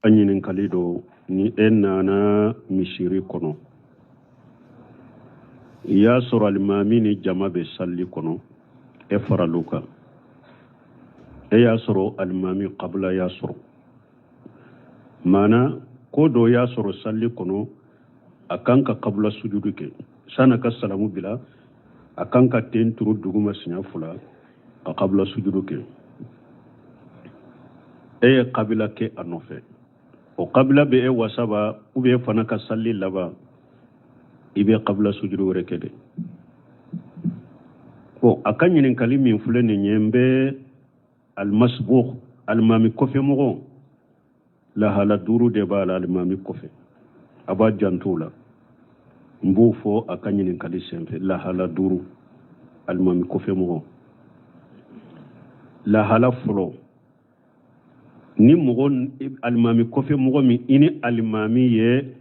Ɲininkali don. Ni e nana misiri kɔnɔ, i y'a sɔrɔ alimami ni jama bɛ sali kɔnɔ, e faral'u kan, e y'a sɔrɔ alimami kabila y'a sɔrɔ, maana ko dɔ y'a sɔrɔ sali kɔnɔ, a kan ka kabila sujudu kɛ san'a ka salamu bila, a kan ka ten turu duguma siɲɛ fila ka kabila sujudu kɛ. E ye kabila kɛ a nɔfɛ, o kabila bɛ e wasa ba, ou bien e fana ka sali laban, i bɛ kabila sujudu wɛrɛ kɛ de. Bon, a ka ɲininkali min filɛ nin ye, n bɛ almasbuk, alimami kɔfɛmɔgɔ, lahala duuru de b'a la alimami kɔfɛ, a b'a janto o la. N b'o fɔ a ka ɲininkali senfɛ. Lahala duuru alimami kɔfɛmɔgɔ. Lahala fɔlɔ, ni mɔgɔ alimami kɔfɛ mɔgɔ min, i ni alimami ye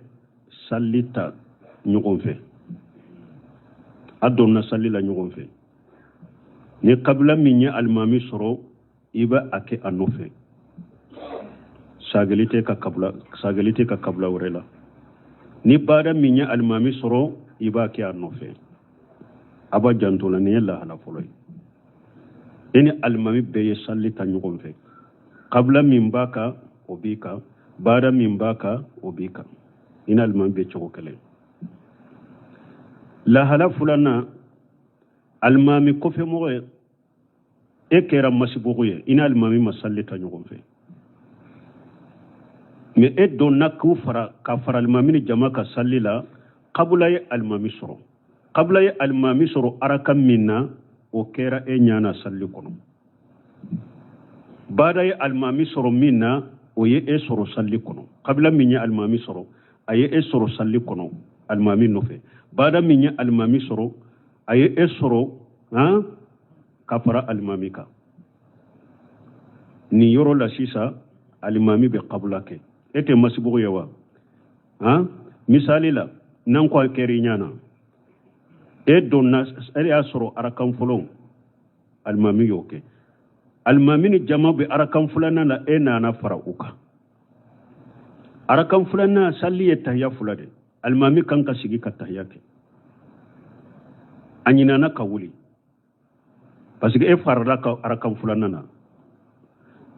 sali ta ɲɔgɔn fɛ, a donna sali la ɲɔgɔn fɛ, ni kabila min ye alimami sɔrɔ, i bɛ a kɛ a nɔfɛ, sageli tɛ ka kabila, sageli tɛ ka kabila wɛrɛ la. Ni baada min ye alimami sɔrɔ, i b'a kɛ a nɔfɛ. A b'a janto la, nin ye lahala fɔlɔ ye. I ni alimami bɛɛ ye sali ta ɲɔgɔn fɛ, kabila min b'a kan, o b'i kan, baada min b'a kan, o b'i kan, i ni alimami bɛ cogo kelen. Lahala filanan, alimami kɔfɛmɔgɔ ye, e kɛra masibugu ye, i ni alimami ma sali ta ɲɔgɔn fɛ, mais e donna k'u fara ka fara alimami ni jama ka sali la, kabula ye alimami sɔrɔ, kabila ye alimami sɔrɔ araka min na, o kɛra e ɲana sali kɔnɔ. Baada ye alimami sɔrɔ min na, o ye e sɔrɔ sali kɔnɔ. Kabila min ye alimami sɔrɔ, a ye e sɔrɔ sali kɔnɔ alimami nɔfɛ. Baada min ye alimami sɔrɔ, a ye e sɔrɔ han ka fara alimami kan. Nin yɔrɔ la sisan, alimami bɛ kabula kɛ, e tɛ masibugu ye wa? Han, misali la, n'an ko a kɛra i ɲana, e donna, e y'a sɔrɔ arakan fɔlɔ alimami y'o kɛ, alimami ni jama bɛ arakan filanan la, e nana fara u kan. Arakan filanan sali ye tahiya fila de, alimami kan ka sigi ka tahiya kɛ, a ɲinana ka wuli parce que e farala ka arakan filanan na.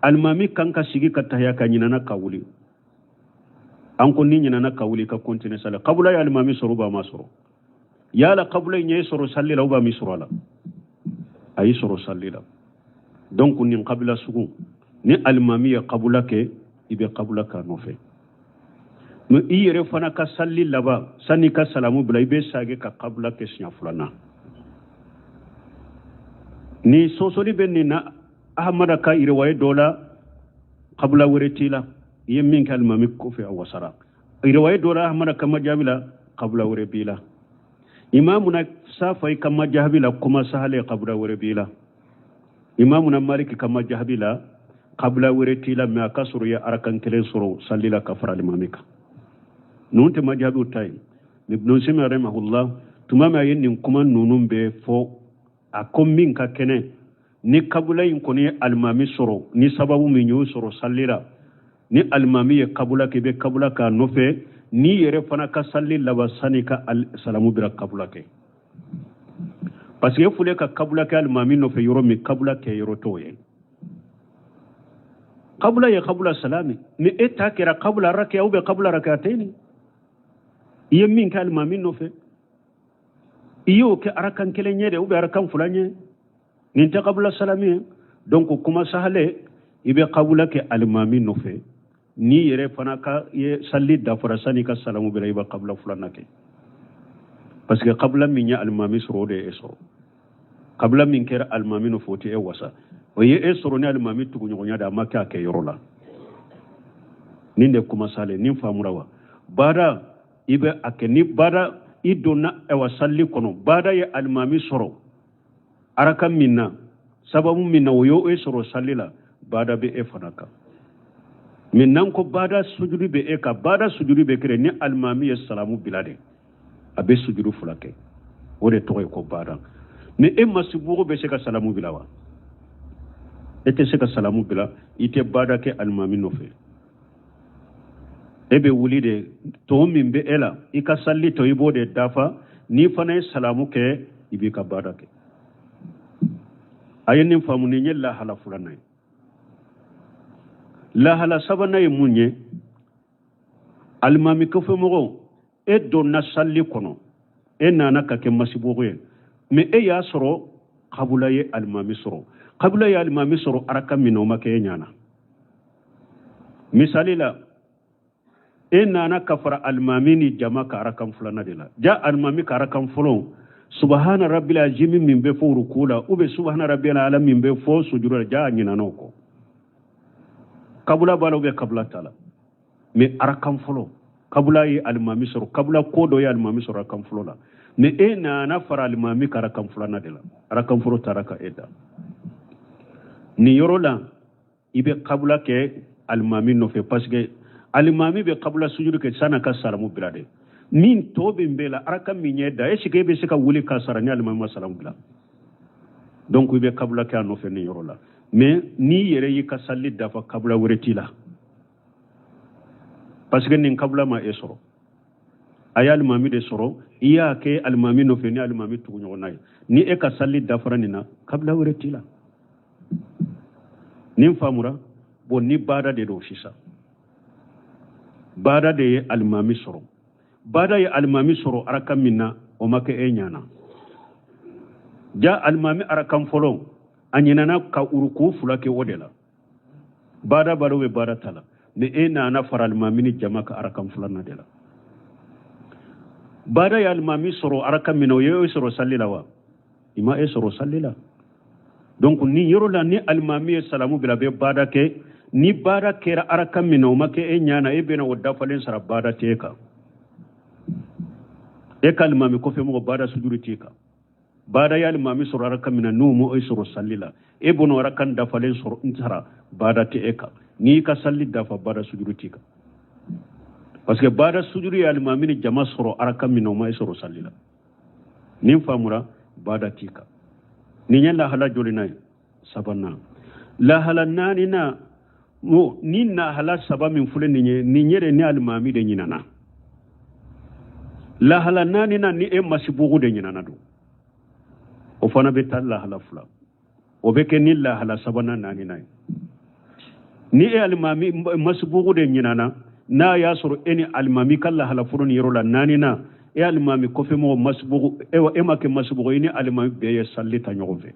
Alimami kan ka sigi ka tahiya ka ɲinana ka wuli. An ko ni ɲinana ka wuli, ka continuer sali. Kabula ye alimami sɔrɔ, ba ma sɔrɔ yala kabula in ye sɔrɔ sali la, ou ba mi sɔrɔ a la? A y'i sɔrɔ sali la. Donc nin kabila sugu, ni alimami ye kabula kɛ, i bɛ kabula k'a nɔfɛ. Mais i yɛrɛ fana ka sali laban, sanni ka salamu bila, i bɛ sage ka kabula kɛ siɲɛ filanan. Ni sɔsɔli bɛ nin na, Ahamada ka riwaye dɔ la, kabula wɛrɛ t'i la, i ye min kɛ alimami kɔfɛ, a wasara. Riwaye dɔ la, Ahamada ka majabi la, kabula wɛrɛ b'i la. Imamuna Safai ka majabi la, kuma sahale, kabula wɛrɛ b'i la. Imamuna Maliki ka majabi la, kabula wɛrɛ t'i la, mais a ka sɔrɔ i ye arakan kelen sɔrɔ sali la ka fara alimami kan. Ninnu tɛ majabiw ta ye. Ibn Sina rahimahullah, tuma min a ye nin kuma ninnu bɛɛ fɔ, a ko min ka kɛnɛ, ni kabula in kɔni ye alimami sɔrɔ, ni sababu min y'o sɔrɔ sali la, ni alimami ye kabula kɛ, i bɛ kabula k'a nɔfɛ. N'i yɛrɛ fana ka sali laban, sani ka salamu bila, kabula kɛ, parce que e filɛ ka kabula kɛ alimami nɔfɛ yɔrɔ min, kabula kɛ yɔrɔ t'o ye. Kabula ye kabula salami, ni e ta kɛra kabula rakiya ou bien kabula rakiyatɛni, i ye min kɛ alimami nɔfɛ, i y'o kɛ arakan kelen ɲɛ de ou bien arakan fila ɲɛ, nin tɛ kabula salami ye. Donc kuma sahale, i bɛ kabula kɛ alimami nɔfɛ. N'i yɛrɛ fana ka ye sali dafara, sani ka salamu bila, i bɛ kabula filanan kɛ, parce que kabula min ye alimami sɔrɔ, o de ye e sɔrɔ. Kabula min kɛra alimami nɔfɛ, o tɛ e wasa, o ye e sɔrɔ ni alimami tuguɲɔgɔnya de, a ma kɛ a kɛ yɔrɔ la. Nin de kuma sale, nin faamura wa? Baada, i bɛ a kɛ ni baada i donna ɛwa sali kɔnɔ, baada ye alimami sɔrɔ araka min na, sababu min na o y'o e sɔrɔ sali la, baada bɛ e fana kan. Mais n'an ko baada sujudi bɛ e kan, baada sujudi bɛ kɛ ni alimami ye salamu bila de, a bɛ sujudi fila kɛ, o de tɔgɔ ye ko baada. Ni e masibugu bɛ se ka salamu bila wa? E tɛ se ka salamu bila, i tɛ baada kɛ alimami nɔfɛ. E bɛ wuli de, to min bɛ e la, i ka salli tɔ, i b'o de dafa. N'i fana ye salamu kɛ, i b'i ka baara kɛ. A ye nin faamu. Nin ye lahala filanan ye. Lahala sabanan ye mun ye? Alimami kɔfɛmɔgɔw, e donna salli kɔnɔ, e nana ka kɛ masibugu ye, mais e y'a sɔrɔ kabula ye alimami sɔrɔ. Kabula ye alimami sɔrɔ araka min na, o ma kɛ e ɲana. Misali la, e nana ka fara alimami ni jama ka arakan filanan de la. Ja alimami ka arakan fɔlɔ, subahana rabbil azimi min bɛ fɔ ruku la, ou bien subahana rabbil ala min bɛ fɔ sujuru la, ja a ɲinana o kɔ. Kabula b'a la ou bien kabula t'a la? Mais arakan fɔlɔ, kabula ye alimami sɔrɔ, kabula ko dɔ ye alimami sɔrɔ arakan fɔlɔ la, mais e nana fara alimami ka arakan filanan de la. Arakan fɔlɔ taara ka e da. Nin yɔrɔ la, i bɛ kabula kɛ alimami nɔfɛ, parce que alimami bɛ kabula sujuru kɛ san'a ka salamu bila de. Min tɔ bɛ bɛɛ la, araka min ye da, est ce que e bɛ se ka wuli k'a sara ni alimami ma salamu bila? Donc i bɛ kabula kɛ a nɔfɛ nin yɔrɔ la. Mais n'i yɛrɛ y'i ka salli dafa, kabula wɛrɛ t'i la, parce que nin kabula ma e sɔrɔ, a ye alimami de sɔrɔ. I y'a kɛ alimami nɔfɛ ni alimami tugu ɲɔgɔn na ye. Ni e ka salli dafara nin na, kabila wɛrɛ t'i la. Nin faamura? Bon, ni baada de don sisan, baada de ye alimami sɔrɔ. Baada ye alimami sɔrɔ araka min na, o ma kɛ e ɲana. Ja alimami arakan fɔlɔ, a ɲinana ka uruku fila kɛ o de la. Baada b'a la ou bien baada t'a la? Mais e nana fara alimami ni jama ka arakan filanan de la. Baada ye alimami sɔrɔ araka min na, o ye e sɔrɔ salli la wa? I ma e sɔrɔ salli la. Donc ni yɔrɔ la, ni alimami ye salamu bila, bɛ baada kɛ. Ni baada kɛra araka min na, o ma kɛ e ɲana, e bɛna o dafalen sara. Baada tɛ e kan. E ka alimami kɔfɛ mɔgɔ, baada sujuru t'e kan. Baada ye alimami sɔrɔ araka min na, n'o ma e sɔrɔ salli la, e bɛna arakan dafalen sɔrɔ n sara. Baada tɛ e kan. N'i ka salli dafa, baada sujuru t'i kan, parce que baada sujuru ye alimami ni jama sɔrɔ araka min na, o ma e sɔrɔ salli la. Nin faamura? Baada t'i kan. Nin ye lahala jolina ye? Sabanan. Lahala naaninan, o ni lahala saba min filɛ nin ye, nin yɛrɛ ni alimami de ɲinana. Lahala naaninan, ni e masibugu de ɲinana don, o fana bɛ taa lahala fila. O bɛ kɛ ni lahala sabanan naaninan ye. Ni e alimami masibugu de ɲinana, n'a y'a sɔrɔ e ni alimami ka lahala fɔlɔ ni yɔrɔ la naaninan, e alimami kɔfɛmɔgɔ masibugu, e ma kɛ masibugu, i ni alimami bɛɛ ye salli ta ɲɔgɔn fɛ,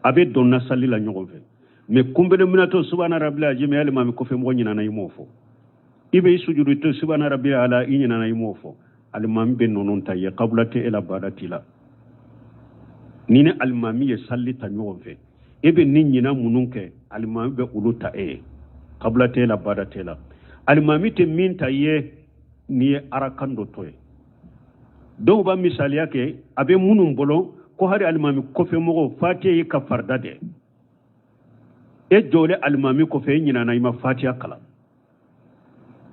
a bɛ donna salli la ɲɔgɔn fɛ. Mais kunbele minatɔ subahana rabbil azim, alimami kɔfɛmɔgɔ ɲinana, i m'o fɔ. I bɛ i sujudu to subahana rabbil ala, i ɲinana, i m'o fɔ. Alimami bɛ ninnu ta ye, kabula tɛ e la, baada t'i la. Ni alimami ye salli ta ɲɔgɔn fɛ, e bɛ ni ɲina minnu kɛ, alimami bɛ olu ta e ye, kabula tɛ e la, baada tɛ e la. Alimami tɛ min ta ye, n'i ye arakan dɔ to ye. Dɔw b'a misaliya kɛ, a bɛ minnu bolo ko hali alimami kɔfɛ mɔgɔw, fatiya y'i ka farida dɛ. E jɔlen alimami kɔfɛ, e ɲinana, i ma fatiya kalan.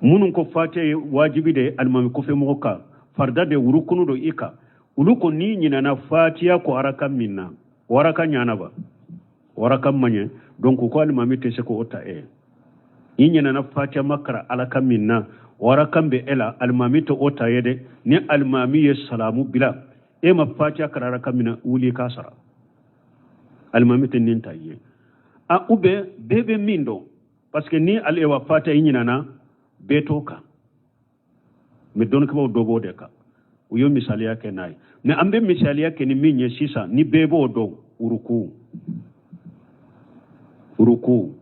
Minnu ko fatiya ye wajibi de ye alimami kɔfɛ mɔgɔ kan, farida de, wurukunu don i kan, olu ko n'i ɲinana fatiya ko araka min na, o araka ɲana ba, o araka man ɲɛ. Donc ko alimami tɛ se k'o ta e ye. I ɲinana fatiya ma kara alaka min na, o arakan bɛ e la, alimami tɛ o ta ye dɛ. Ni alimami ye salamu bila, e ma fatiya kara araka min na, wuli k'a sara. Alimami tɛ nin ta ye. A ou bien bɛɛ bɛ min dɔn, parce que ni ale wa fatiya i ɲinana, bɛɛ t'o kan. Mais dɔnnikɛbaaw dɔ b'o de kan, u ye misaliya kɛ n'a ye. Mais an bɛ misaliya kɛ ni min ye sisan, ni bɛɛ b'o dɔn, uruku, uruku.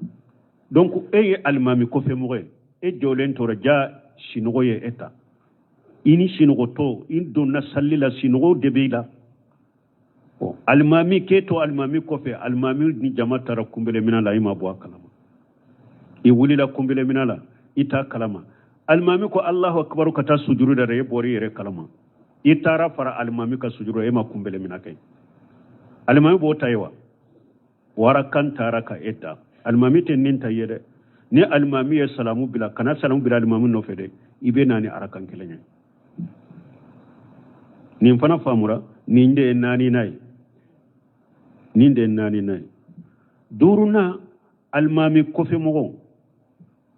Donc e ye alimami kɔfɛmɔgɔ ye, e jɔlen tora, ja sinɔgɔ ye e ta, i ni sinɔgɔtɔ, i donna salli la, sinɔgɔ de b'i la. Bon, alimami k'e to alimami kɔfɛ, alimami ni jama taara kunbɛlɛminɛ la, i ma bɔ a kalama. I wulila kunbɛlɛminɛ la, i t'a kalama. Alimami ko Alahu akibaru ka taa sujuru da, e bɔra i yɛrɛ kalama, i taara fara alimami ka sujuru, e ma kunbɛlɛminɛ kɛ. Alimami b'o ta ye wa? Warakan taara ka e ta, alimami tɛ nin ta ye dɛ. Ni alimami ye salamu bila, kana salamu bila alimami nɔfɛ dɛ, i bɛ na ni arakan kelen ye. Nin fana faamura? Nin de ye naaninan ye, nin de ye naaninan ye. Duurunan, alimami kɔfɛmɔgɔw.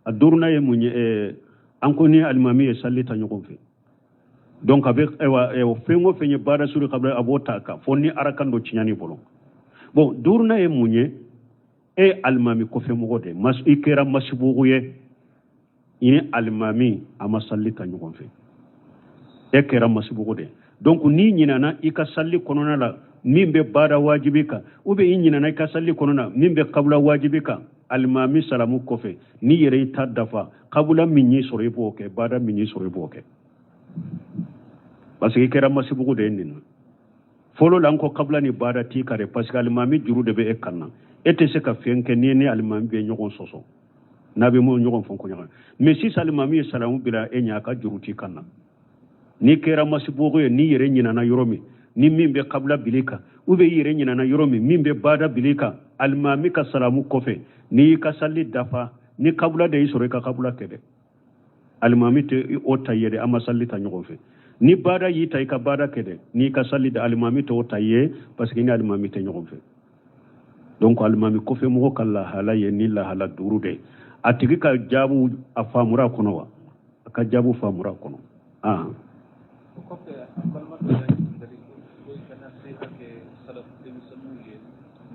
A duurunan ye mun ye? An ko ni alimami ye sali ta ɲɔgɔn fɛ, donc a bɛ, ayiwa, fɛn o fɛn ye baara suri kabila, a b'o ta kan fo ni arakan dɔ tiɲɛn'i bolo. Bon, duurunan ye mun ye? E ye alimami kɔfɛ mɔgɔ de ye, i kɛra masibugu ye, i ni alimami a ma sali ta ɲɔgɔn fɛ, e kɛra masibugu de ye. Donc n'i ɲinana i ka sali kɔnɔna la min bɛ baara wajibi kan, ou bien i ɲinana i ka sali kɔnɔna na min bɛ kabula wajibi kan, alimami salamu kɔfɛ, n'i yɛrɛ y'i ta dafa, kabula min y'i sɔrɔ i b'o kɛ, baada min y'i sɔrɔ i b'o kɛ, parce que i kɛra masibugu de ye nin na. Fɔlɔ la, an ko kabula ni baada t'i kan dɛ, parce que alimami juru de bɛ e kan na, e tɛ se ka fɛn kɛ n'i ni alimami bɛ ɲɔgɔn sɔsɔ, n'a bɛ ɲɔgɔn fɔ ko ɲɔgɔn. Mais sisan alimami ye salamu bila e ɲɛ, a ka juru t'i kan na. N'i kɛra masibugu ye, n'i yɛrɛ ɲinana yɔrɔ min ni min bɛ kabila bili kan, ou bien i yɛrɛ ɲinana yɔrɔ min min bɛ baada bili kan, alimami ka salamu kɔfɛ, n'i y'i ka sali dafa, ni kabila de y'i sɔrɔ, i ka kabila kɛ dɛ, alimami tɛ o ta ye dɛ, an ma sali ta ɲɔgɔn fɛ. Ni baada y'i ta, i ka baada kɛ dɛ, n'i ka sali da, alimami tɛ o ta ye, parce que ni alimami tɛ ɲɔgɔn fɛ. Donc alimami kɔfɛ mɔgɔ ka lahala ye ni lahala duuru de ye. A tigi ka jaabu a faamura kɔnɔ wa? A ka jaabu faamura kɔnɔ. O kɔfɛ, an balima dɔ y'a ɲininkali ko i ka nasiha kɛ salafu denmisɛnninw ye,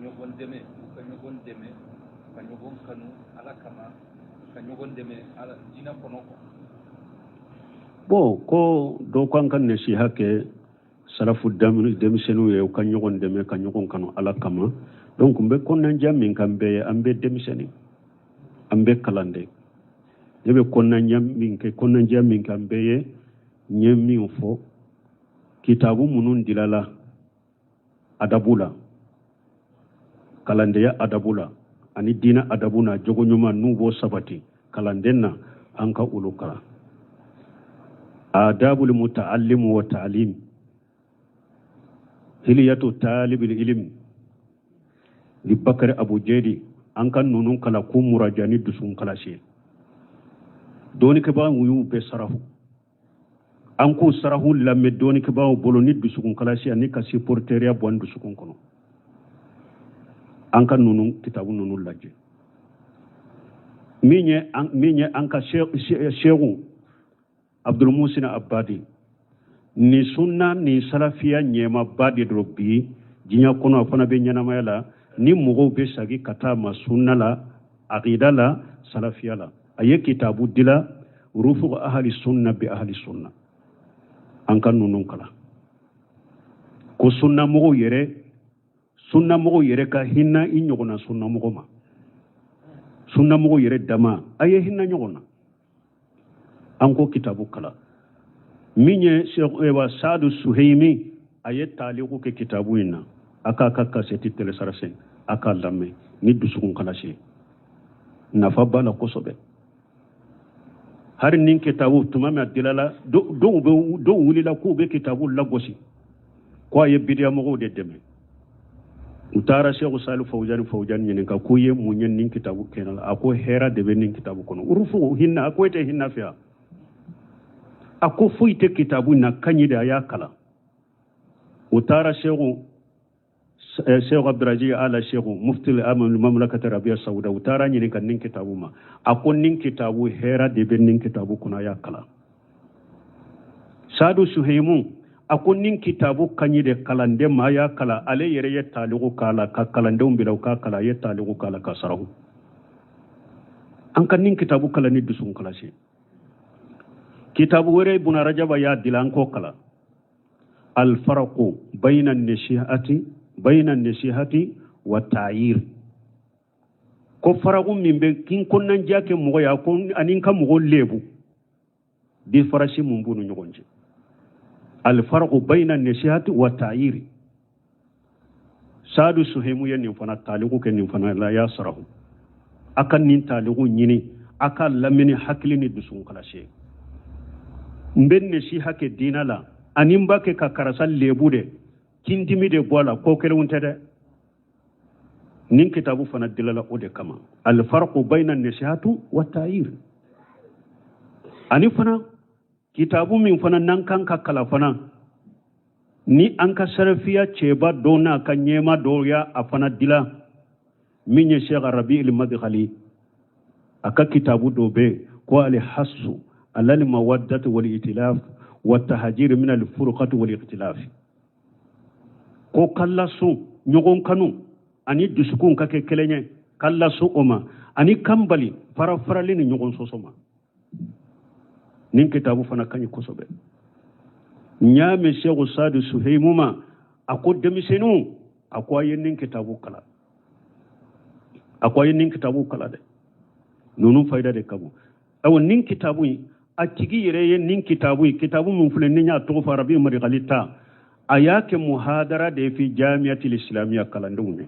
ɲɔgɔn dɛmɛ, u ka ɲɔgɔn dɛmɛ, ka ɲɔgɔn kanu Ala kama, ka ɲɔgɔn dɛmɛ Ala diinɛ kɔnɔ quoi. Bon, ko dɔw ko an ka nasiha kɛ salafu denmisɛnninw ye, u ka ɲɔgɔn dɛmɛ, ka ɲɔgɔn kanu Ala kama. Donc n bɛ kɔnɔnajɛ min kan bɛɛ ye, an bɛ denmisɛnnin, an bɛ kalanden. Ne bɛ kɔnɔnajɛ min kɛ, kɔnɔnajɛ min kan bɛɛ ye, n ye min fɔ, kitabu minnu dilala adabu la, kalandenya adabu la, ani diinɛ adabu na, jogo ɲuman n'u b'o sabati kalanden na, an ka olu kalan. Adabul muta'allim wa ta'lim, hiliyatu talibil ilm li Bakari Abu Jedi, an ka ninnu kalan k'u muraja ni dusukun kalasi ye. Dɔnnikɛbaaw y'u bɛɛ sarafu, an k'u sarafu lamɛn dɔnnikɛbaaw bolo ni dusukun kalasi ani ka supporteriya bɔ an dusukun kɔnɔ. An ka ninnu kitabu ninnu lajɛ. Min ye an ka seku Abdul Musina Abadi ni sunna ni salafiya ɲɛmaba de don bi diɲɛ kɔnɔ, a fana bɛ ɲɛnamaya la, ni mɔgɔw bɛ sagi ka taa ma sunna la, aqida la, salafiya la. A ye kitabu dila rufuq ahli sunna bi ahli sunna, an ka ninnu kalan. Ko sunnamɔgɔw yɛrɛ, sunnamɔgɔw yɛrɛ ka hinɛ i ɲɔgɔnna sunnamɔgɔ ma, sunnamɔgɔw yɛrɛ dama a ye hinɛ ɲɔgɔn na. An ko kitabu kalan. Min ye Saadu Suheyimi, a ye taaliku kɛ kitabu in na, a k'a ka kasɛti télécharger, a k'a lamɛn ni dusukun kalasi ye, nafa b'a la kosɛbɛ. Hari ni kitabu tuma min a dilala, dɔw bɛ, dɔw wulila k'u bɛ kitabu lagosi, ko a ye bidiyamɔgɔw de dɛmɛ. U taara Seku Sali Fawuzani Fawuzani ɲininka k'u ye mun ye nin kitabu kɛnɛ la. A ko hɛrɛ de bɛ nin kitabu kɔnɔ. Urufu hinɛ, a ko e tɛ hinɛ fɛ yan? A ko foyi tɛ kitabu in na, ka ɲi de, a y'a kalan. U taara Seku Abduraji Ala Seku, mufti al mamlakati arabiya sauda, u taara ɲininka nin kitabu ma. A ko nin kitabu hɛrɛ de bɛ nin kitabu kɔnɔ, a y'a kalan. Sadu Suheimu a ko nin kitabu ka ɲi de kalanden ma, a y'a kalan. Ale yɛrɛ ye taaliku k'a la, ka kalandenw bila u k'a kalan, a ye taaliku k'a la ka sarahu. An ka nin kitabu kalan ni dusukun kalasi. Kitabu wɛrɛ, Ibuna Rajaba y'a dila, an k'o kalan. Alfaraqu bayna nisihati, bayna nisihati wa ta'yir. Ko faraku min bɛ kin kɔnɔnajɛ kɛ mɔgɔ ye, a ko ani n ka mɔgɔ lebu, différence mun b'u ni ɲɔgɔn cɛ? Alfaraqu bayna nisihati wa ta'yir. Sadu Suheimu ye nin fana taaliku kɛ nin fana la, y'a sarahu. A ka nin taaliku ɲini, a ka lamini hakili ni dusukun kalasi ye. N bɛ nasiha kɛ diinɛ la ani n b'a kɛ ka karisa lebu de, kindimi de bɔ a la, ko kelenw tɛ dɛ. Nin kitabu fana dilala o de kama, alfarqu bayna nasihatu wa ta'yir. Ani fana kitabu min fana n'an kan ka kalan fana, ni an ka sarafiya cɛba dɔ n'a ka ɲɛma dɔ y'a a fana dila, min ye Sheikh Rabi il Madkhali. A ka kitabu dɔ bɛ yen ko alhasu alal mawaddati wal itilaf wa tahajir min al furqati wal ikhtilaf, ko ka lasun ɲɔgɔn kanu ani dusukun ka kɛ kelen ye, ka lasun o ma ani kan bali fara farali ni ɲɔgɔn sɔsɔ ma. Nin kitabu fana ka ɲi kosɛbɛ. N y'a mɛn Seku Sadu Suheimu ma, a ko denmisɛnninw, a ko a ye nin kitabu kalan, a ko a ye nin kitabu kalan dɛ, ninnu fayida de ka bon. Ayiwa, nin kitabu in, a tigi yɛrɛ ye nin kitabu in, kitabu min filɛ ni n y'a tɔgɔ fɔ, Arabi Marikali ta, a y'a kɛ muhadara de ye fi jamiyatil islamiya kalandenw ye.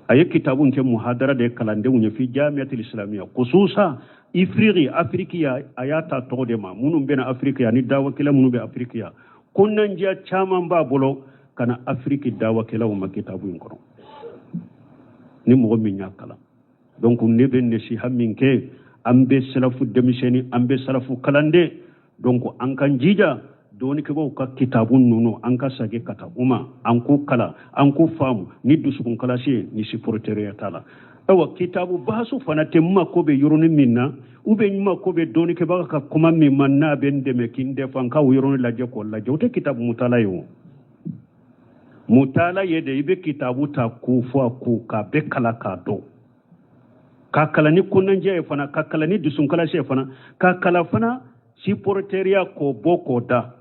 A ye kitabu in kɛ muhadara de ye kalandenw ye fi jamiyatil islamiya, khususa ifiriki, afiriki ya, a y'a ta tɔgɔ de ma minnu bɛna afiriki ya, ani dawakɛla minnu bɛ afiriki ya. Kɔnɔnajɛya caman b'a bolo ka na afiriki dawakɛlaw ma kitabu in kɔnɔ, ni mɔgɔ min y'a kalan. Donc ne bɛ nasiha min kɛ, an bɛ salafu denmisɛnnin, an bɛ salafu kalanden, donc an k'an jija dɔnnikɛbaaw ka kitabu ninnu, an ka segin ka taa u ma, an k'u kalan, an k'u faamu ni dusukun kalasi ye, ni supporteriya t'a la. Ayiwa, kitabu bahasu fana tɛ n mako bɛ yɔrɔnin min na, ou bien n mako bɛ dɔnnikɛbaga ka kuma min ma, n'a bɛ n dɛmɛ k'i n dɛfan, n ka o yɔrɔnin lajɛ k'o lajɛ. O tɛ kitabu mutala ye. O mutala ye de, i bɛ kitabu ta k'o fɔ a ko k'a bɛɛ kalan k'a dɔn, k'a kalan ni kɔnɔnajɛ ye fana, ka kalan ni dusunkalasi ye fana, ka kalan fana supporteriya k'o bɔ k'o da.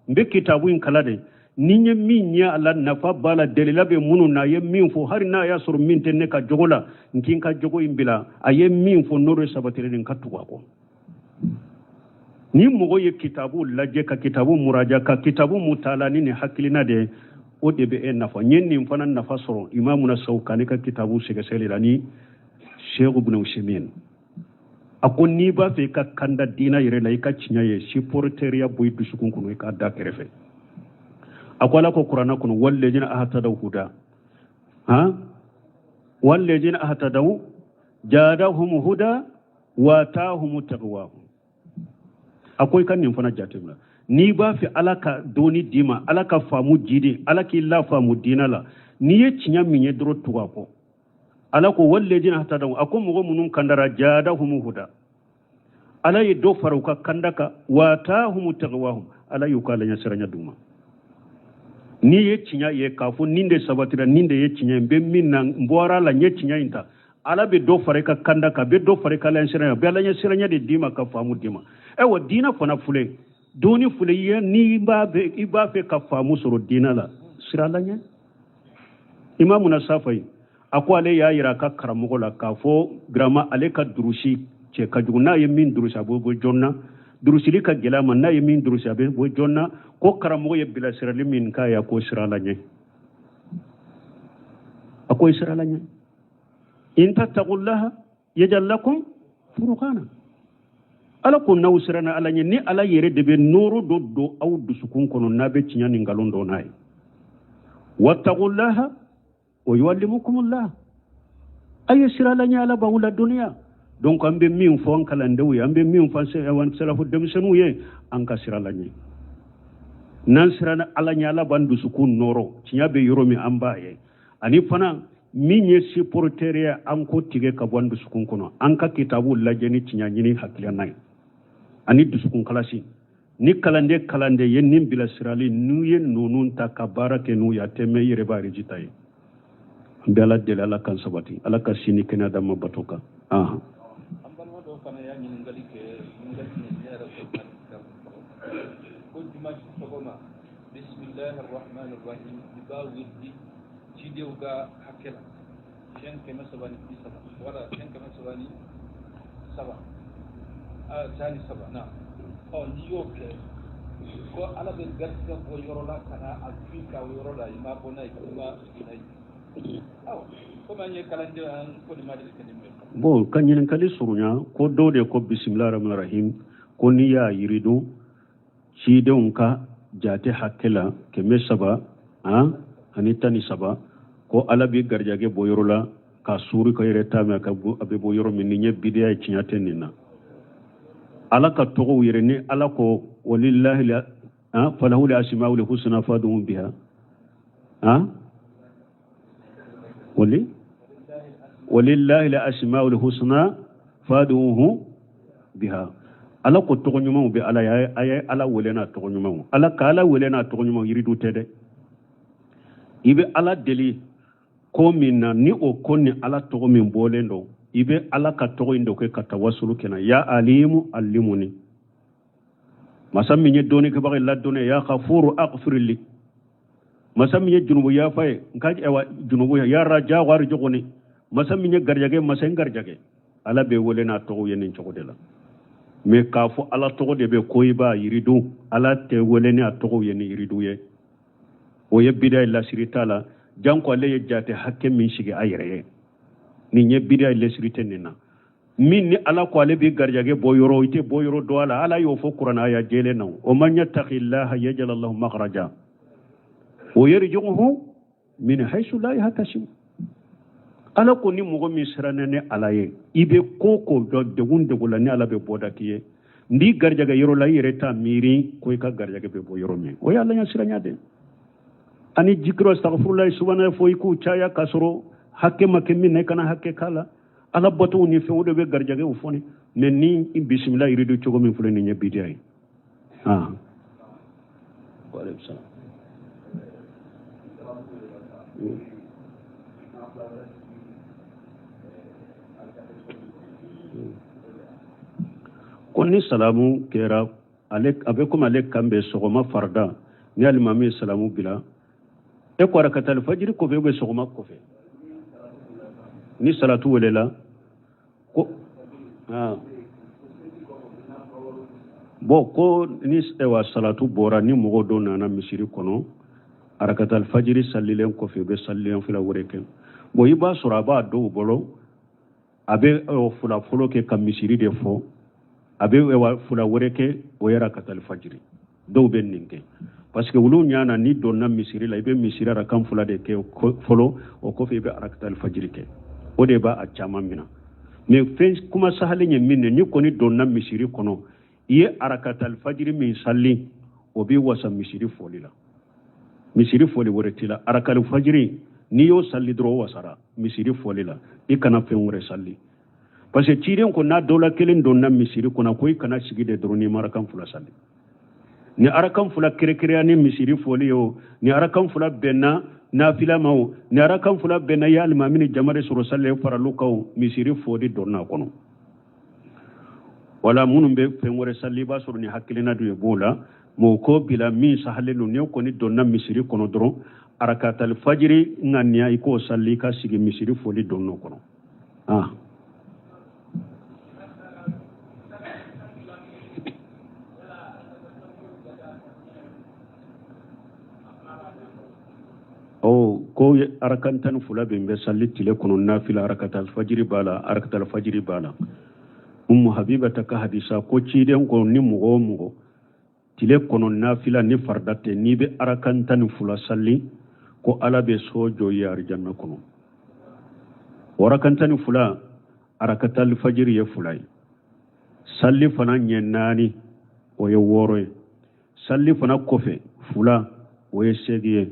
N bɛ kitabu in kalan de, ni n ye min ye a la, nafa b'a la, delila bɛ minnu na, a ye min fɔ, hali n'a y'a sɔrɔ min tɛ ne ka jogo la, n k'i ka jogo in bila, a ye min fɔ n'o de sabatilen, n ka tugu a kɔ. Ni mɔgɔ ye kitabu lajɛ, ka kitabu muraja, ka kitabu mutala ni nin hakilina de ye, o de bɛ e nafa. N ye nin fana nafa sɔrɔ Imamuna Sawukani ka kitabu sɛgɛsɛgɛli la ni Sheikh Ibn Usaimin. A ko n'i b'a fɛ i ka kanda diina yɛrɛ la, i ka tiɲɛ ye, supporteriya bɔ i dusukun kɔnɔ, i k'a da kɛrɛfɛ. A ko Ala ko kuranɛ kɔnɔ, wallazina ahtadaw huda, han, wallazina ahtadaw jadahum huda wa atahum taqwahum. A ko i ka nin fana jateminɛ. N'i b'a fɛ Ala ka dɔnni d'i ma, Ala ka faamu jidi, Ala k'i lafaamu diina la, n'i ye tiɲɛ min ye dɔrɔn, tugu a kɔ. Ala ko wallazina ahtadaw, a ko mɔgɔ minnu kandara, jadahum huda, Ala ye dɔ fara u ka kanda kan, wa atahum taqwahum, Ala y'u ka alaɲɛsiranya d'u ma. N'i ye tiɲɛ ye k'a fɔ nin de sabatira, nin de ye tiɲɛ ye, n bɛ min na, n bɔra a la, n ye tiɲɛ in ta, Ala bɛ dɔ fara i ka kanda kan, a bɛ dɔ fara i ka alaɲɛsiranya, a bɛ alaɲɛsiranya de d'i ma, ka faamu d'i ma. Ayiwa, diinɛ fana filɛ, dɔnni filɛ, i ye, n'i b'a fɛ, i b'a fɛ ka faamu sɔrɔ diinɛ la, sira ala ɲɛ. Imamuna Safayi, a ko ale y'a yira a ka karamɔgɔ la k'a fɔ girama ale ka durusi cɛ ka jugu, n'a ye min durusi a bɛ bɔ joona, durusili ka gɛlɛ a ma, n'a ye min durusi a bɛ bɔ joona. Ko karamɔgɔ ye bilasirali min k'a ye, a ko sira ala ɲɛ, a ko sira ala ɲɛ. In tattaqullaha yaj'al lakum furqana. Ala ko n'aw siranna Ala ɲɛ, ni Ala yɛrɛ de bɛ nɔɔrɔ dɔ don aw dusukun kɔnɔ, n'a bɛ tiɲɛ ni nkalon dɔn n'a ye. Wattaqullaha wa yuallimukumullah. A ye sira ala ɲɛ, Ala b'aw ladɔnniya. Donc an bɛ min fɔ an kalandenw ye, an bɛ min fɔ an salafu denmisɛnninw ye, an ka sira ala ɲɛ. N'an siranna Ala ɲɛ, Ala b'an dusukun nɔɔrɔ, tiɲɛ bɛ yɔrɔ min an b'a ye. Ani fana min ye supporter ye, an k'o tigɛ ka bɔ an dusukun kɔnɔ, an ka kitabu lajɛ ni tiɲɛ ɲini hakilina ye ani dusukun kalasi. Ni kalanden ye nin bilasirali, n'u ye ninnu ta ka baara kɛ n'u ye, a tɛ mɛn, i yɛrɛ b'a résultat ye. An bɛ Ala deli, Ala k'an sabati, Ala ka sini kɛnɛya d'an ma bato kan. An balima dɔw fana y'a ɲininkali kɛ, ɲininkali min ne yɛrɛ ko ko dimanche sɔgɔma, bisimilahi rahmani rahim, i b'a wirdi cidenw ka hakɛ la siɲɛ 330, wala siɲɛ 303, 13 na. Ɔ, n'i y'o kɛ, ko Ala bɛ garijɛgɛ bɔ yɔrɔ la ka na a bin ka o yɔrɔ la, i ma bɔ n'a ye, i ma sigi n'a ye. Awɔ, komi an ye kalanden, an ko nin ma deli ka nin mɛn. Bon, ka ɲininkali surunya, ko dɔw de ko bisimilahi rahmani rahim, ko n'i y'a yiridun cidenw ka jate hakɛ la 313, ko Ala b'i garijɛgɛ bɔ yɔrɔ la ka suuru ka yɛrɛ ta mɛn ka bɔ, a bɛ bɔ yɔrɔ min. Nin ye bidiya ye, tiɲɛ tɛ nin na. Ala ka tɔgɔw yɛrɛ, ni Ala ko walillahi la, falahu li asmaul husna fad'u biha, wali Walillahi al-asmaul husna fad'uhu biha. Ala ko tɔgɔ ɲumanw bɛ Ala ye, a ye Ala wele n'a tɔgɔ ɲumanw. Ala ka Ala wele n'a tɔgɔ ɲumanw yiridu tɛ dɛ. I bɛ Ala deli ko min na, ni o ko ni Ala tɔgɔ min bɔlen don, i bɛ Ala ka tɔgɔ in dɔ kɛ ka tawasulu kɛ na. Ya alimu allimuni, masa min ye dɔnnikɛbaga ye ladɔnniya, ya ghafuru aghfirli, masa min ye junubu yafa ye n ka junubu ya raja warjuqni, masa min ye garijɛgɛ masa n garijɛgɛ. Ala bɛ wele n'a tɔgɔ ye nin cogo de la. Mais k'a fɔ Ala tɔgɔ de bɛ ko i b'a yiridu, Ala tɛ wele ni a tɔgɔ ye ni yiridu ye. O ye bida ye lasiri t'a la, janko ale ye jate hakɛ min sigi a yɛrɛ ye. Nin ye bida ye lasiri tɛ nin na. Min ni Ala ko ale b'i garijɛgɛ bɔ yɔrɔ, i tɛ bɔ yɔrɔ dɔ a la. Ala y'o fɔ kuranɛ aya jɛlen na. O man yattaqillaha yaj'al lahu makhraja wa yarzuquhu min haythu la yahtasib. Ala ko ni mɔgɔ min siranna ni Ala ye, i bɛ ko ko dɔn degun degun la, ni Ala bɛ bɔda k'i ye. N b'i garijɛgɛ yɔrɔ la, i yɛrɛ t'a miiri ko i ka garijɛgɛ bɛ bɔ yɔrɔ min. O ye Ala ɲɛsiranya de. Ani jikiro astaghfirullah subhanahu fo i k'u caya k'a sɔrɔ hakɛ ma kɛ min na, i kana hakɛ k'a la. Ala bɔtɔw ni fɛnw de bɛ garijɛgɛw fɔni. Mais ni i bisimila yiridu cogo min filɛ nin ye bidiya ye. Ah. Wa alaikum salam. Ko ni salamu kɛra, ale a bɛ komi ale kan bɛ sɔgɔma farida, ni alimami ye salamu bila, e ko arakatali fajiri kɔfɛ ou bien sɔgɔma kɔfɛ? Ni salatu welela ko bon ko ni ewa salatu bɔra, ni mɔgɔ dɔ nana misiri kɔnɔ arakatali fajiri salilen kɔfɛ, u bɛ salilen fila wɛrɛ kɛ. Bon i b'a sɔrɔ a b'a dɔw bolo, a bɛ fila fɔlɔ kɛ ka misiri de fɔ, a bɛ fila wɛrɛ kɛ o ye arakatali fajiri. Dɔw bɛ nin kɛ parce que olu ɲana ni donna misiri la, i bɛ misiri arakan fila de kɛ fɔlɔ, o kɔfɛ i bɛ arakatali fajiri kɛ. O de b'a caman minɛ. Mais fɛn kuma sahalen ye min ye, ni kɔni donna misiri kɔnɔ, i ye arakatali fajiri min sali, o b'i wasa misiri fɔli la. Misiri fɔli wɛrɛ t'i la. Arakatali fajiri n'i y'o sali dɔrɔn, o wasara misiri fɔli la, i kana fɛn wɛrɛ sali. Parce que ciden ko n'a dɔ la kelen donna misiri kɔnɔ, ko i kana sigi de dɔrɔn n'i ma arakan fila sali. Ni arakan fila kerekereya ni misiri fɔli ye o, ni arakan fila bɛnna nafila ma o, ni arakan fila bɛnna i ye alimami ni jama de sɔrɔ sali faralu kan o, misiri fɔli donna a kɔnɔ. Wala minnu bɛ fɛn wɛrɛ sali, i b'a sɔrɔ ni hakilina dɔ ye b'o la. Mɔgɔ ko bila min sahalen don, n'e kɔni donna misiri kɔnɔ dɔrɔn, arakatali fajiri ŋaniya i k'o sali, i ka sigi misiri fɔli donna o kɔnɔ. Ah. Oh, ko arakan 12 bɛ bɛ sali tile kɔnɔ nafila, arakatali fajiri b'a la, arakatali fajiri b'a la. Ummu Habibata ka hadisa ko ciden ko ni mɔgɔ o mɔgɔ tile kɔnɔ nafila ni farida tɛ, n'i bɛ arakan 12 sali, ko Ala bɛ so jɔ i ye arijanna kɔnɔ. O arakan 12, arakatali fajiri ye 2 ye, sali fana ɲɛ 4, o ye 6 ye, sali fana kɔfɛ 2, o ye 8 ye.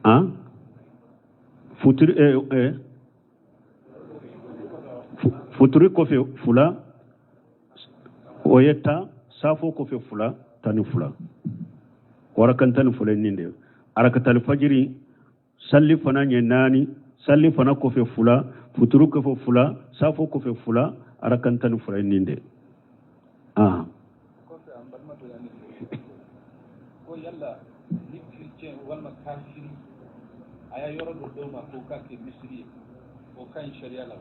Han futuri futuri kɔfɛ 2, o ye 10, safo kɔfɛ 2, 12. Warakan 12 nin de ye. Arakatali fajiri sali fana ɲɛ 4, sali fana kɔfɛ 2, futuru kɔfɛ 2, safo kɔfɛ 2, arakan 12 nin de. Ah. Kɔfɛ an balima dɔ y'a ɲininka ko yala ni chrétien walima kafiri a y'a yɔrɔ dɔ d'o ma k'o k'a kɛ misiri ye, o ka ɲi sariya la?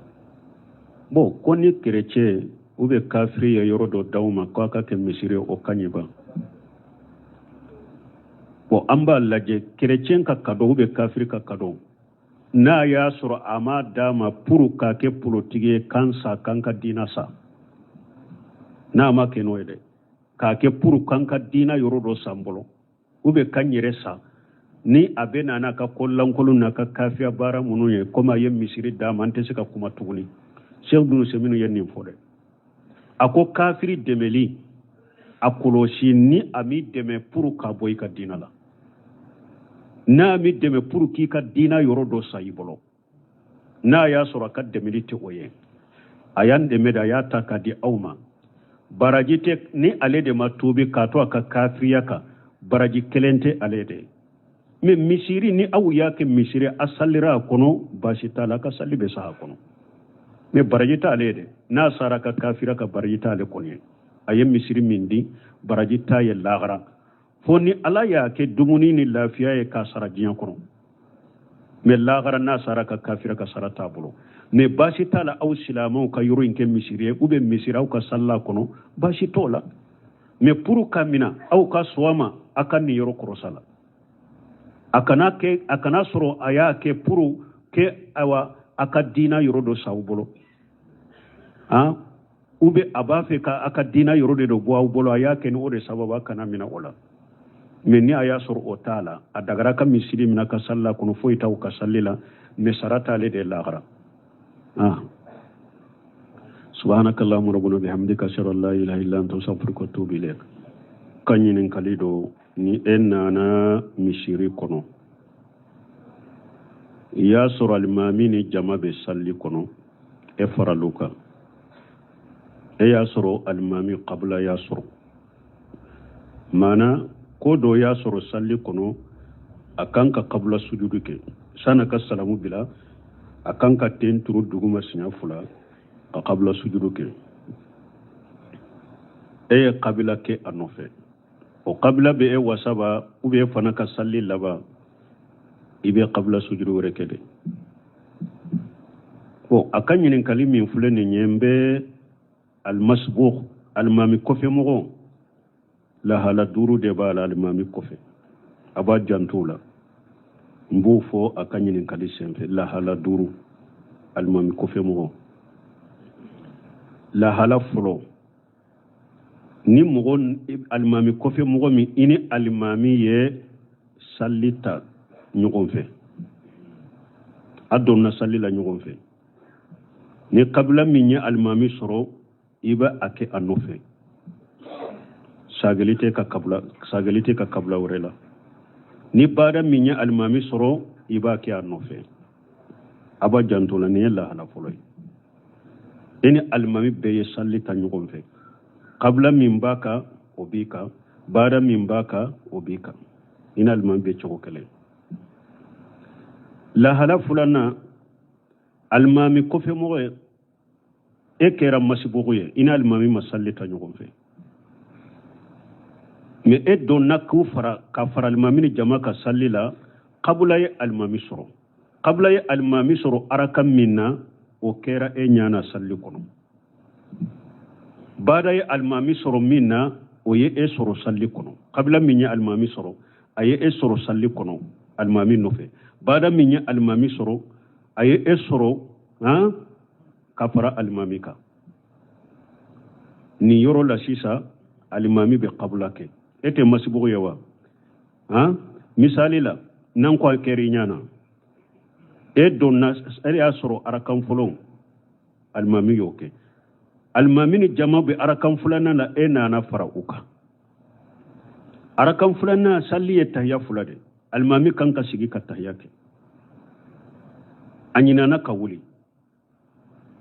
Bon, ko ni chrétien ou bien kafiri ye yɔrɔ dɔ d'aw ma k'a ka kɛ misiri ye, o ka ɲi ba? Bon, an b'a lajɛ chrétien ka cadeau ou bien kafiri ka cadeau, n'a y'a sɔrɔ a ma d'a ma pour k'a kɛ politique ye, kan sa kan ka diina sa, n'a ma kɛ n'o ye dɛ, k'a kɛ pour kan ka diina yɔrɔ dɔ san bolo ou bien kan yɛrɛ sa, ni a bɛ na n'a ka ko lankolon n'a ka kafiya baara minnu ye, komi a ye misiri d'a ma, an tɛ se ka kuma tuguni. Cheikh Ibn Usaymin ye nin fɔ dɛ, a ko kafiri dɛmɛli a kɔlɔsi ni a m'i dɛmɛ pour ka bɔ i ka diina la, n'a m'i dɛmɛ pour k'i ka diina yɔrɔ dɔ sa i bolo. N'a y'a sɔrɔ a ka dɛmɛli tɛ o ye, a y'an dɛmɛ de, a y'a ta k'a di aw ma. Baraji tɛ ni ale de ma tuubi k'a to a ka kafiriya kan, baraji kelen tɛ ale de. Mais misiri, ni aw y'a kɛ misiri, a salira a kɔnɔ, baasi t'a la, a ka sali bɛ sa a kɔnɔ, mais baraji t'ale de. N'a sara ka kafira ka, baraji t'ale kɔni ye. A ye misiri min di, baraji t'a ye lahara, fo ni Ala y'a kɛ dumuni ni lafiya ye k'a sara diɲɛ kɔnɔ. Mais lahara, n'a sara ka kafira ka, sara t'a bolo. Mais baasi t'a la aw silamɛw ka yɔrɔ in kɛ misiri ye, ou bien misiri aw ka salila kɔnɔ, baasi t'o la. Mais pour ka mina aw ka sɔn a ma, a ka nin yɔrɔ kɔrɔsa la, a kana kɛ, a kana sɔrɔ a y'a kɛ pour que awa a ka diina yɔrɔ dɔ sa aw bolo, han, ou bien a b'a fɛ ka a ka diina yɔrɔ de dɔ bɔ aw bolo, a y'a kɛ ni o de sababu, a kana mina o la. Mais ni a y'a sɔrɔ o t'a la, a dagara ka misiri mina ka sali la kɔnɔ, foyi t'aw ka sali la, mais sara t'ale de lahara. Ah, سبحانك اللهم ربنا بحمدك، أشهد أن لا إله إلا أنت، أستغفرك وأتوب إليك. Ka ɲininkali do: ni e nana misiri kɔnɔ, i y'a sɔrɔ alimami ni jama bɛ sali kɔnɔ, e faral'u kan, e y'a sɔrɔ alimami kabila y'a sɔrɔ, maana ko dɔ y'a sɔrɔ sali kɔnɔ, a kan ka kabila sujudu kɛ san'a ka salamu bila, a kan ka ten turu duguma siɲɛ 2 ka kabila sujudu kɛ. E ye kabila kɛ a nɔfɛ, o kabila bɛ e wasaba, ou bien e fana ka sali laban, i bɛ kabila sujudu wɛrɛ kɛ de. Bon, a ka ɲininkali min filɛ nin ye, n bɛ almasbuk, alimami kɔfɛ mɔgɔ, lahala 5 de b'a la alimami kɔfɛ, a b'a janto la. N b'o fɔ a ka ɲininkali senfɛ. Lahala 5 alimami kɔfɛ mɔgɔ. Lahala fɔlɔ, ni mɔgɔ alimami kɔfɛ mɔgɔ min, i ni alimami ye sali ta ɲɔgɔn fɛ, a donna sali la ɲɔgɔn fɛ, ni kabila min ye alimami sɔrɔ, i bɛ a kɛ a nɔfɛ, sageli tɛ ka kabila, sageli tɛ ka kabila wɛrɛ la. Ni baada min ye alimami sɔrɔ, i b'a kɛ a nɔfɛ. A b'a janto la, nin ye lahala fɔlɔ ye. I ni alimami bɛɛ ye sali ta ɲɔgɔn fɛ, kabila min b'a kan, o b'i kan, baada min b'a kan, o b'i kan, i ni alimami bɛ cogo kelen. Lahala filanan, alimami kɔfɛ mɔgɔ ye, e kɛra masibugu ye, i ni alimami ma sali ta ɲɔgɔn fɛ, mais e donna k'u fara ka fara alimami ni jama ka sali la, kabula ye alimami sɔrɔ. Kabula ye alimami sɔrɔ araka min na, o kɛra e ɲana sali kɔnɔ. Baada ye alimami sɔrɔ min na, o ye e sɔrɔ sali kɔnɔ. Kabila min ye alimami sɔrɔ, a ye e sɔrɔ sali kɔnɔ alimami nɔfɛ. Baada min ye alimami sɔrɔ, a ye e sɔrɔ, han, ka fara alimami kan. Nin yɔrɔ la sisan, alimami bɛ kabula kɛ, e tɛ masibugu ye wa? Han, misali la, n'an ko a kɛra i ɲana, e donna, e y'a sɔrɔ arakan fɔlɔ alimami y'o kɛ, alimami ni jama bɛ arakan filanan la, e nana fara u kan. Arakan filanan sali ye tahiya 2 de, alimami kan ka sigi ka tahiya kɛ, a ɲinana ka wuli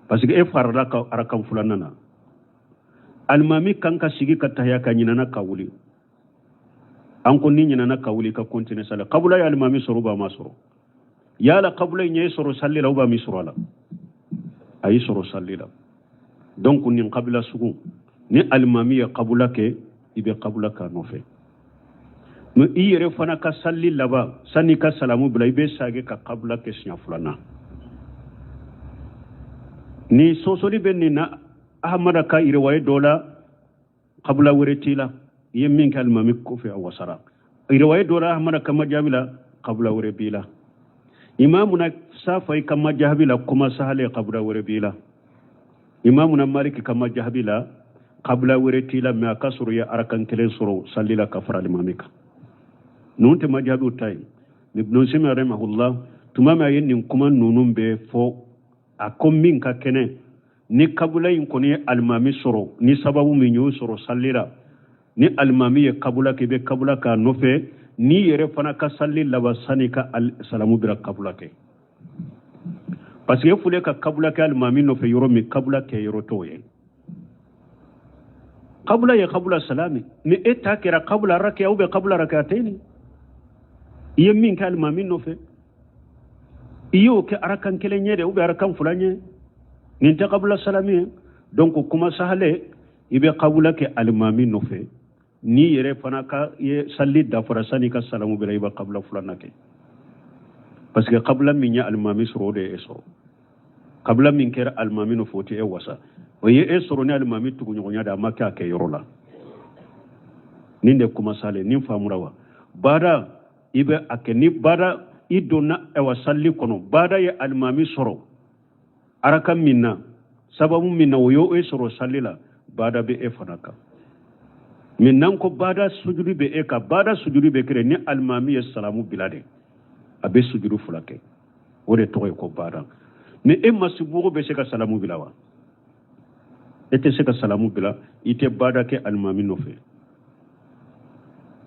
parce que e farala ka arakan filanan na. Alimami kan ka sigi ka tahiya ka, ɲinana ka wuli. An ko ni ɲinana ka wuli, ka continuer sali. Kabula ye alimami sɔrɔ, ba ma sɔrɔ yala kabula in ye sɔrɔ sali la, ou ba mi sɔrɔ a la? A y'i sɔrɔ sali la. Donc nin kabila sugu, ni alimami ye kabula kɛ, i bɛ kabula k'a nɔfɛ. Mais i yɛrɛ fana ka sali laban, sanni ka salamu bila, i bɛ sage ka kabula kɛ siɲɛ filanan. Ni sɔsɔli bɛ nin na, Ahamada ka riwaye dɔ la, kabula wɛrɛ t'i la, i ye min kɛ alimami kɔfɛ, a wasara. Riwaye dɔ la, Ahamada ka majabi la, kabula wɛrɛ b'i la. Imamuna Safai ka majabi la, kuma sahale, kabula wɛrɛ b'i la. Imamuna Maliki ka majabi la, kabula wɛrɛ t'i la, mais a ka sɔrɔ i ye arakan kelen sɔrɔ sali la ka fara alimami kan. Ninnu tɛ majabiw ta ye. Ibn Simi rahimahullah, tuma min a ye nin kuma ninnu bɛɛ fɔ, a ko min ka kɛnɛ, ni kabula in kɔni ye alimami sɔrɔ, ni sababu min y'o sɔrɔ sali la, ni alimami ye kabula kɛ, i bɛ kabula k'a nɔfɛ. N'i yɛrɛ fana ka sali laban, sani ka salamu bira, kabula kɛ. Parce que e fule ka kabula kɛ alimami nɔfɛ yɔrɔ min, kabula kɛ yɔrɔ t'o ye. Kabula ye kabula salami, mais e ta kɛra kabula rakiya ou bien kabula rakiyatayni. I ye min kɛ alimami nɔfɛ, i y'o kɛ arakan kelen ɲɛ de ou bien arakan fila ɲɛ, nin tɛ kabula salami ye. Donc kuma sahale, i bɛ kabula kɛ alimami nɔfɛ. N'i yɛrɛ fana ka ye salli dafara sani ka salamu bila, i bɛ kabula filanan kɛ. Parce que kabula min ye alimami sɔrɔ, o de ye e sɔrɔ. Kabula min kɛra alimami nɔfɛ, o tɛ e wasa. O ye e sɔrɔ ni alimami tuguɲɔgɔnya de, a ma kɛ a kɛ yɔrɔ la. Nin de kuma sale, nin faamura wa? Baada i bɛ a kɛ ni baada i donna ɛwa salli kɔnɔ, baada ye alimami sɔrɔ araka min na, sababu min na o y'o e sɔrɔ salli la, baada bɛ e fana kan. Mais n'an ko baada sujudi bɛ e kan, baada sujudi bɛ kɛ ni alimami ye salamu bila de, a bɛ sujudi fila kɛ, o de tɔgɔ ye ko baada. Ni e masibugu bɛ se ka salamu bila wa? E tɛ se ka salamu bila, i tɛ baada kɛ alimami nɔfɛ.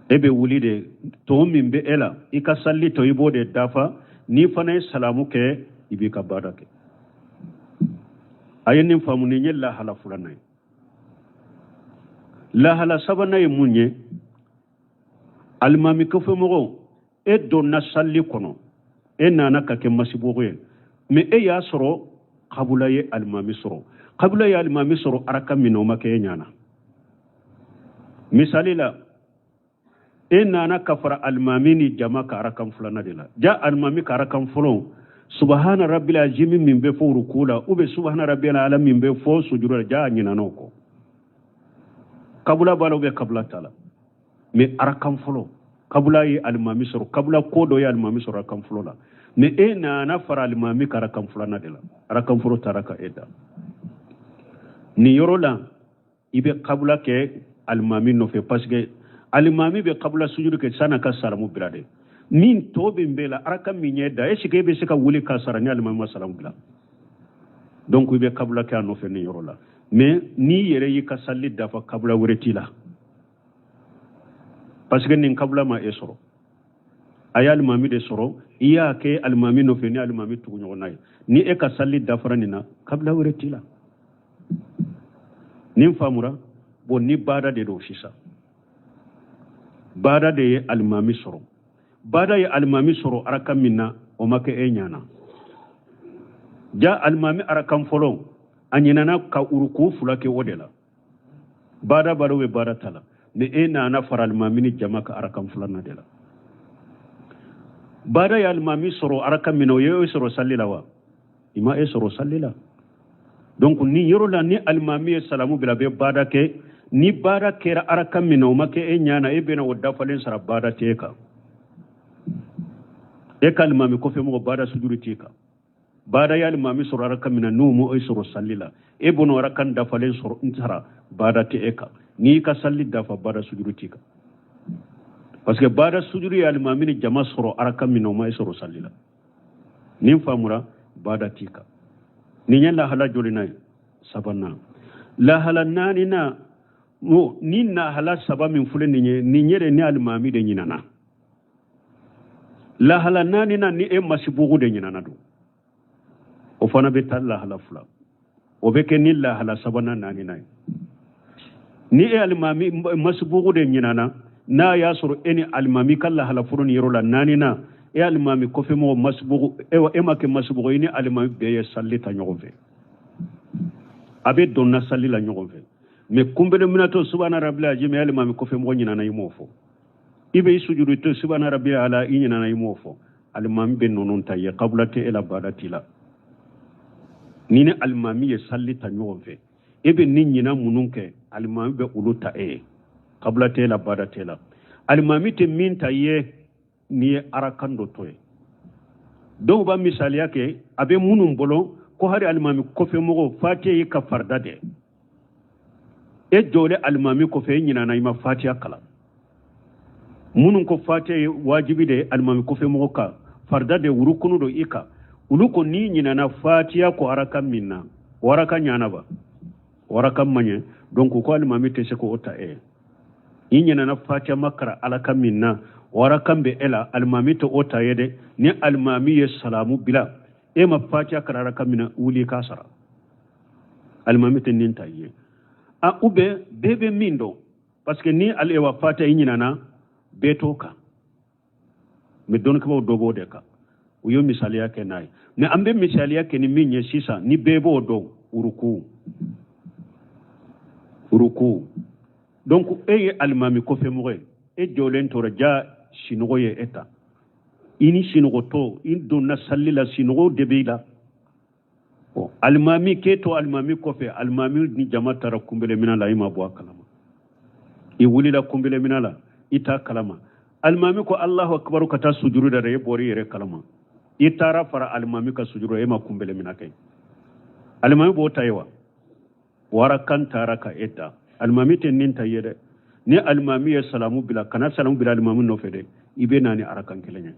E bɛ wuli de, tɔ min bɛ e la, i ka salli tɔ, i b'o de dafa. N'i fana ye salamu kɛ, i b'i ka baada kɛ. A ye nin faamu, nin ye lahala filanan ye. Lahala sabanan ye mun ye? Alimami kɔfɛmɔgɔw, e donna salli kɔnɔ, e nana ka kɛ masibugu ye, mais e y'a sɔrɔ kabula ye alimami sɔrɔ. Kabula ye alimami sɔrɔ araka min na, o ma kɛ e ɲana. Misali la, e nana ka fara alimami ni jama ka arakan filanan de la. Ja alimami ka arakan fɔlɔ, subahana rabbil azimi min bɛ fɔ ruku la, ou bien subahana rabbil ala min bɛ fɔ sujuru la, ja a ɲinana o kɔ. Kabula b'a la ou bien kabula t'a la. Mais arakan fɔlɔ, kabula ye alimami sɔrɔ, kabula ko dɔ ye alimami sɔrɔ arakan fɔlɔ la. Mais e nana fara alimami ka arakan filanan de la, arakan fɔlɔ taara ka e da. Nin yɔrɔ la, i bɛ kabula kɛ alimami nɔfɛ, parce que alimami bɛ kabula sujuru kɛ san'a ka salamu bila de. Min tɔ min b'e la, araka min ye da, est ce que e bɛ se ka wuli k'a sara ni alimami ma salamu bila? Donc i bɛ kabula kɛ a nɔfɛ nin yɔrɔ la. Mais n'i yɛrɛ y'i ka salli dafa, kabula wɛrɛ t'i la, parce que nin kabula ma e sɔrɔ, a ye alimami de sɔrɔ. I y'a kɛ alimami nɔfɛ ni alimami tuguɲɔgɔnna ye. Ni e ka salli dafara nin na, kabila wɛrɛ t'i la. Nin faamura? Bon, ni baada de don sisan, baada de ye alimami sɔrɔ. Baada ye alimami sɔrɔ araka min na, o ma kɛ e ɲana. Ja alimami arakan fɔlɔ, a ɲinana ka uruku fila kɛ o de la. Baada b'a la ou bien baada t'a la? Mais e nana fara alimami ni jama ka arakan filanan de la. Baada ye alimami sɔrɔ araka min na, o ye e sɔrɔ salli la wa? I ma e sɔrɔ salli la. Donc ni yɔrɔ la, ni alimami ye salamu bila, a bɛ baada kɛ. Ni baada kɛra araka min na, o ma kɛ e ɲana, e bɛna o dafalen sara, baada t'e kan. E ka alimami kɔfɛ mɔgɔ, baada sujuru t'e kan. Baada ye alimami sɔrɔ araka min na, n'o ma e sɔrɔ salli la, e bɛna arakan dafalen sɔrɔ n sara, baada tɛ e kan. N'i ka salli dafa, baada sujuru t'i kan, parce que baada sujuru ye alimami ni jama sɔrɔ araka min na, o ma e sɔrɔ salli la. Nin faamura? Baada t'i kan. Nin ye lahala jolina ye? Sabanan. Lahala naaninan, ni lahala saba min filɛ nin ye, nin yɛrɛ ni alimami de ɲinana. Lahala naaninan, ni e masibugu de ɲinana don, o fana bɛ taa lahala fila, o bɛ kɛ ni lahala sabanan naaninan ye. Ni e alimami masibugu de ɲinana, n'a y'a sɔrɔ e ni alimami ka lahala fɔlɔ ni yɔrɔ la naaninan, e alimami kɔfɛ mɔgɔ masibugu, e ma kɛ masibugu, i ni alimami bɛɛ ye salli ta ɲɔgɔn fɛ, a bɛ dɔnna salli la ɲɔgɔn fɛ. Mais kunbele minatɔ subahana rabbil azim, alimami kɔfɛ mɔgɔ ɲinana, i m'o fɔ. I bɛ i sujudu to subahana rabbil ala, i ɲinana, i m'o fɔ. Alimami bɛ ninnu ta ye, kabula tɛ e la, baada t'i la. Ni ni alimami ye salli ta ɲɔgɔn fɛ, e bɛ ni ɲina minnu kɛ, alimami bɛ olu ta e ye, kabula tɛ e la, baada tɛ e la. Alimami tɛ min ta ye, n'i ye arakan dɔ to ye. Dɔw b'a misaliya kɛ, a bɛ minnu bolo ko hali alimami kɔfɛ mɔgɔw, fatiya y'i ka farida dɛ. E jɔlen alimami kɔfɛ, e ɲinana, i ma fatiya kalan. Minnu ko fatiya ye wajibi de ye alimami kɔfɛ mɔgɔ kan, farida de, wurukunu don i kan, olu ko n'i ɲinana fatiya ko araka min na, o araka ɲana ba, o araka man ɲɛ. Donc ko alimami tɛ se k'o ta e ye. I ɲinana fatiya ma kara alaka min na, o arakan bɛ e la, alimami tɛ o ta ye dɛ. Ni alimami ye salamu bila, E ma fatiya kalan arakan min na, wuli k'a sara. Alimami tɛ nin ta i ye. A ou bien bɛɛ bɛ min dɔn, parce que ni ale wa fatiya i ɲinana, bɛɛ t'o kan. Mais dɔnnikɛbaaw dɔ b'o de kan, u ye misaliya kɛ n'a ye. Mais an bɛ misaliya kɛ ni min ye sisan, ni bɛɛ b'o dɔn, uruku, uruku. Donc e ye alimami kɔfɛmɔgɔ ye, e jɔlen tora, ja sinɔgɔ ye e ta, i ni sinɔgɔtɔ i donna sali la, sinɔgɔ de b'i la. Bon, alimami k'e to alimami kɔfɛ, alimami ni jama taara kunbɛlɛminɛ la, i ma bɔ a kalama. I wulila kunbɛlɛminɛ la, i t'a kalama. Alimami ko Alahu akibaru ka taa sujuru da, e bɔra i yɛrɛ kalama, i taara fara alimami ka sujuru, e ma kunbɛlɛminɛ kɛ. Alimami b'o ta ye wa? Warakan taara ka e ta, alimami tɛ nin ta ye dɛ. Ni alimami ye salamu bila, kana salamu bila alimami nɔfɛ dɛ, i bɛ na ni arakan kelen ye.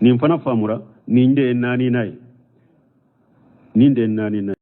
Nin fana faamura. Nin de ye naaninan ye, nin de ye naaninan ye.